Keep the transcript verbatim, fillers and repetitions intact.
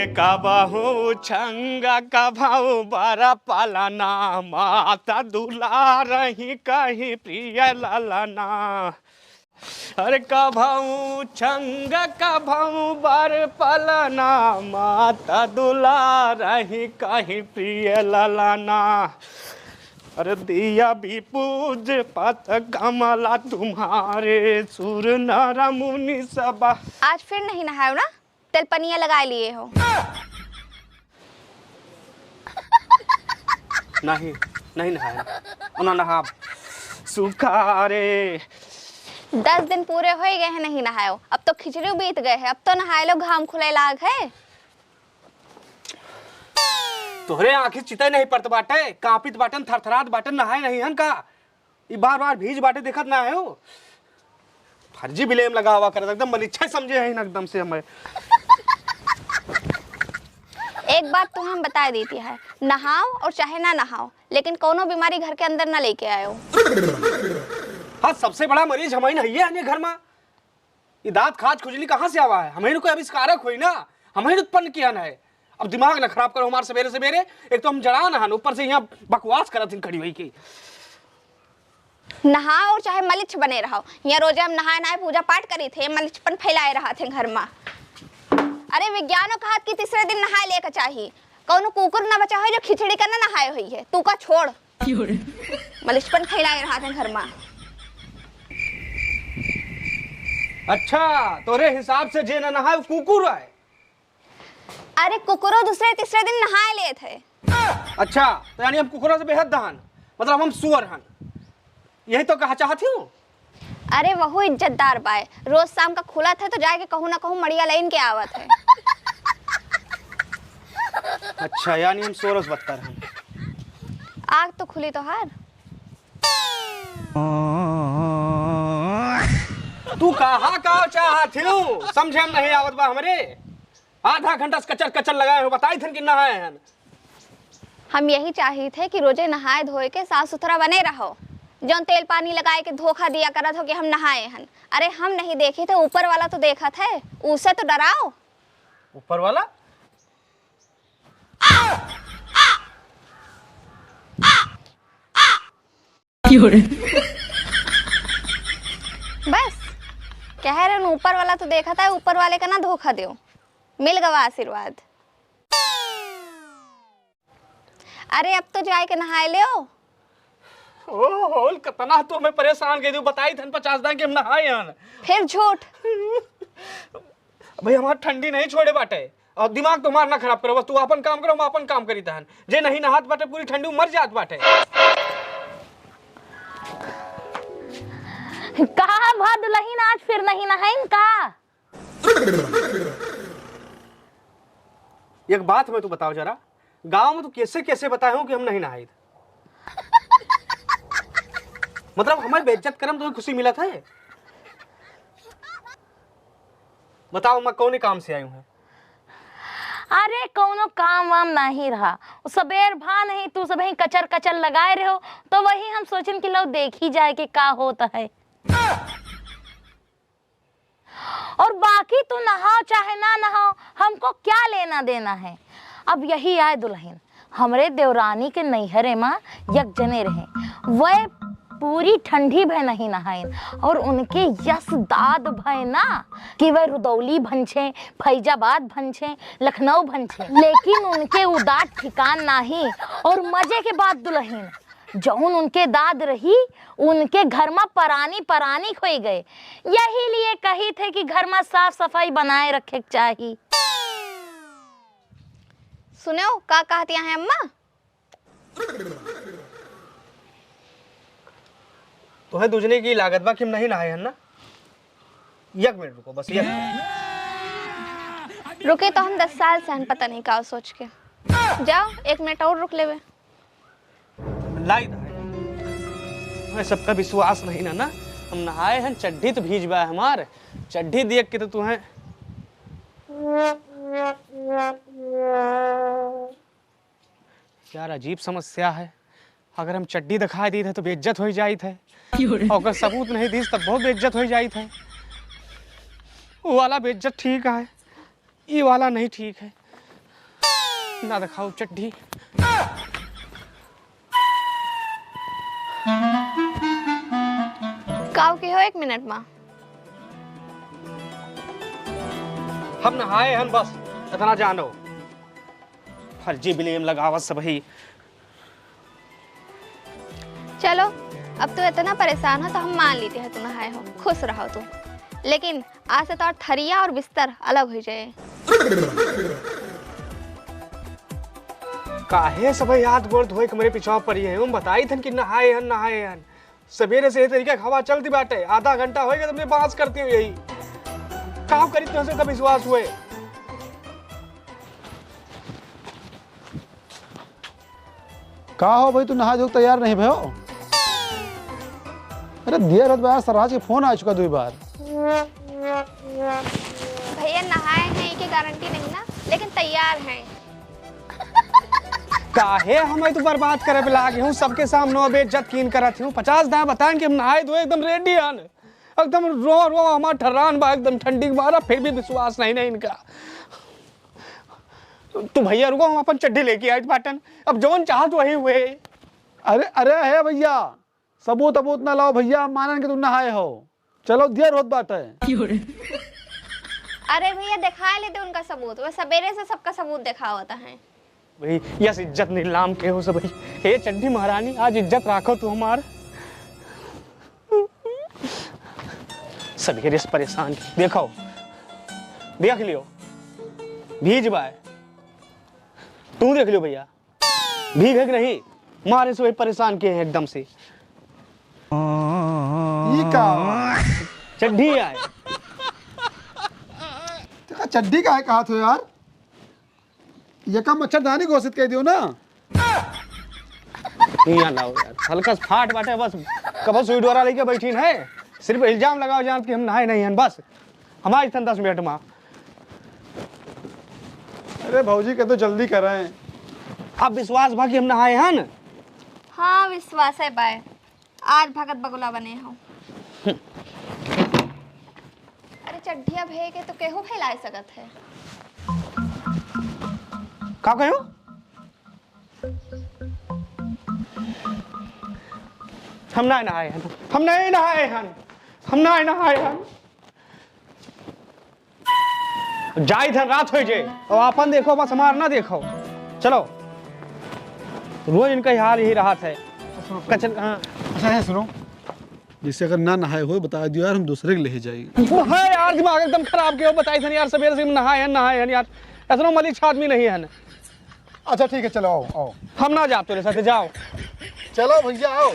कबहूँ छंग कबहूँ बर पलना, माता दुलारही कहीं प्रिय ललना। अरे कबहूँ छंग कबहूँ बर पलना, माता दुलारही कहीं प्रिय ललना। अरे दिया भी पूज पत कमला तुम्हारे, सुर नर मुनि सब। आज फिर नहीं नहायो ना? तेल पनिया लगाए लिए हो। नहीं, नहीं नहाए। ना नहाब। सुखा रे। दस दिन पूरे होइ गए हैं नहीं नहायो। अब तो खिचड़ी बीत गए हैं, अब तो नहाए लो, घाम खुले लाग है। तोहरे आँखी चितै नहीं परत बाटे, काँपित बाटन, थरथरात बाटन, नहाए नहीं हन का? ई बार बार भीज बाटे देखत ना है हो। फर्जी ब्लेम लगावा करत, एकदम मलिच्छा समझे हैं एकदम से हमें। एक बात तो हम बता देती है, नहाओ और चाहे ना नहाओ, लेकिन कौनो बीमारी घर के अंदर ना लेके आयो। हाँ, सबसे बड़ा मरीज हम ही नहीं है घर में। ई दाँत खाज खुजली कहाँ से आवा है? हमहिन कोई आविष्कारक होई ना, हमहिन उत्पन्न किया ना है। अब दिमाग ना खराब करो हमार सवेरे सवेरे, एक तो हम जड़ान हन, ऊपर से यहाँ बकवास करत हिन खड़ी होई के। नहाओ और चाहे मलिच्छ बने रहो, यहाँ रोजे हम नहाए नहाए पूजा पाठ करी थे, मलिच्छपन फैलाए रहा थे घर में। अरे विज्ञानो कहत कि तीसरे दिन नहाए लेके चाही, कौनो कुकुर ना बचा हो जो खिचड़ी का ना नहाए हुई है, तू का छोड़। मलिचपन फैलाए रहा थे घर में। अच्छा, तोरे हिसाब से जे ना नहाए, वो कुकुर है? अरे, कुकुरो दूसरे तीसरे दिन नहाए लेत है। अच्छा, तो यानी हम कुकुरों से बेहद दहन, मतलब हम सुअर हन, यही तो कहा चाहत हूँ। अरे, वहू इज्जतदार बाय, रोज शाम का खुलत है तो जाए के कहूँ ना कहूँ मड़िया लाइन के आवत है। अच्छा, यानी हम सोरस बत्तर हैं। आग तो खुली तोहार। तू कहा का चाहत हूँ? समझे में नहीं आवत बा हमरे। आधा घंटा से कचर कचर लगाए हो, बताई थन कि नहाए हन। हम यही चाहित है कि रोजे नहाए धोए के साफ सुथरा बने रहो। जौन तेल पानी लगाए के धोखा दिया करत हो कि हम नहाए हन। अरे हम नहीं देखी थे, ऊपर वाला तो देखत है, उसे तो डराओ। ऊपर वाला? बस, कह रहे हैं, ऊपर वाला तो देखत है, ऊपर वाले का ना धोखा देओ। मिल गवा आशीर्वाद। अरे, अब तो जाए के नहाए लेओ। ओहो, कतना तो हमें परेशान कर दियो, बताई थन पचास दान के हम नहाए हन। फिर झूठ। भाई, हमार ठंडी नहीं छोड़े बाटे। और दिमाग तो हमार ना खराब करो, बस तू आपन काम करो, हम आपन काम करी तहन। जे नहीं नहात बाटे, पूरी ठंडी मर जात बाटे। कहा भा दुलहिन आज फिर नहीं नहाइन का? एक बात हमें तू बताओ जरा, गाँव में तू कैसे कैसे बताए हो कि हम नहीं नहाई? मतलब हमारी बेइज्जत करम तुम्हें खुशी मिलत है? बताओ, मैं कौन काम से आई हूँ? अरे, कौनो काम वाम नहीं रहा। वो सबेर भा नहीं, तू सबही कचर कचर लगाए रहो, तो वही हम सोचन कि लो देखी जाए कि का होत है। और बाकी तू नहाओ चाहे ना नहाओ, हमको क्या लेना देना है? अब यही आए दुलहिन, हमरे देवरानी के नैहरे मा एक जने रहे, वह पूरी ठंडी भय नहीं नहाइन और उनके यस दाद भय ना कि वह रुदौली भंछे, फैजाबाद भंछे, लखनऊ भंछे, लेकिन उनके उ दाद ठिकान नाही। और मजे के बात दुलहिन, जौन उनके दाद रही, उनके घर मा परानी परानी खोई गए। यही लिए कही थे कि घर मा साफ सफाई बनाए रखे के चाही। सुनो, का कहतिया हैं अम्मा? तोहे दूजने की लागत बा कि हम नहीं नहाए हन ना? एक मिनट रुको, बस एक मिनट। रुके तो हम दस साल से हन, पता नहीं का सोच के। जाओ, एक मिनट और रुक लेवे। लाई दाई। हमें सबका विश्वास नहीं ना, ना। हम नहाए हन, चड्ढी तो भीज बा हमार। चड्ढी देख के तो तू है। यार, अजीब समस्या है। अगर हम चड्ढी दिखाई दी थे तो बेइज्जत हो जाइत है। क्यों रे? और अगर सबूत नहीं दीस तब बहुत बेइज्जत हो जाइत है। वो वाला बेइज्जत ठीक है, ये वाला नहीं ठीक है। ना दिखाओ चड्ढी। काव के हो एक मिनट मा? हम नहाए हन बस, इतना जानो। फर्जी blame लगावत सबही। चलो, अब तू इतना परेशान हो तो हम मान लेते हैं तू नहाए हो, खुश रहो तू। लेकिन आज से तोर थरिया और बिस्तर अलग होइ जाए। काहे सबही हाथ गोड़ धोए के हमरे पिछवा परी है? हम बताइत हन कि नहाए हन, नहाए हन। सबेरे से ये तरीका के हवा चलती बाटे, आधा घंटा होइगा तुमने बांस करती हुई यही। का करी तुमसे का विश्वास हुए? का हो भाई, तू नहा धो के तैयार नहीं भयो? अरे देर होत बा यार, सरहज के फोन आ चुका दुई बार। भैया नहाए हैं, इके गारंटी नहीं ना, लेकिन तैयार हैं। काहे हमें तू बर्बाद करे पे लागे हूँ? सबके सामने बेइज्जत कीन करत हूँ। पचास दाएं बताएं कि हम नहाए धोए एकदम ready हन, एकदम रो रो हमार ठर्रान बा, एकदम ठंडी के मारा, फिर भी विश्वास नहीं, नहीं इनका। तू भैया रुको, हम अपन चड्ढी लेके आइत बाटन, अब जौन चाहत वही हुए। अरे, अरे हे भैया, सबूत अबूत ना लाओ भैया, हम मानन के तू नहाए हो। चलो, देर होत बाटे। अरे भैया, दिखाए लेते उनका सबूत, वो सबेरे से सबका सबूत दिखावत हैं। भाई, यस इज्जत नीलाम के हो सब भाई। हे चड्ढी महारानी, आज इज्जत राखो तू हमार। सबेरे से परेशान, देखो, देख लियो, भीज बाय। तू देख लियो भैया, भीग है कि नहीं? मारे से वही परेशान किए हैं एकदम से। ई का? चड्ढी आए। तेरा चड्ढी का है कहा थो यार? ये का मच्छरदानी घोषित कर दियो ना। यहाँ लाओ यार, हल्का सा फाट बाटे बस। कबो सुई डोरा लेके बैठी है, सिर्फ इल्जाम लगाओ जानत कि हम नहाए नहीं हैं बस। हमारे इथन दस मिनट में। अरे भौजी के तो जल्दी करें। अब विश्वास बा कि हम नहाए हन? हाँ, विश्वास है बाय। आज भगत बगुला बने हो। अरे चड्ढिया भे के तो केहू फैलाए सकत है। का कहो? हम ना नहाए हन, हम नहीं नहाए हन, हम ना नहाए हन। जाइत हन, रात होइ जे, और आपन देखो, बस हमार ना देखो। चलो, रोज इनका ही हाल यही रहत है। कचर, हाँ। अच्छा, ये सुनो, जैसे अगर ना नहाए हो, बता दियो यार, हम दूसरे के ले जाएंगे। हाँ यार, दिमाग एकदम खराब कियो, बताइत हन यार, सबेरे से हम नहाए हन, नहाए हन यार, ऐसनो मलिच्छ आदमी नहीं हन। अच्छा ठीक है, चलो आओ, आओ। हम ना जाब तोरे साथे, जाओ। चलो भैया आओ।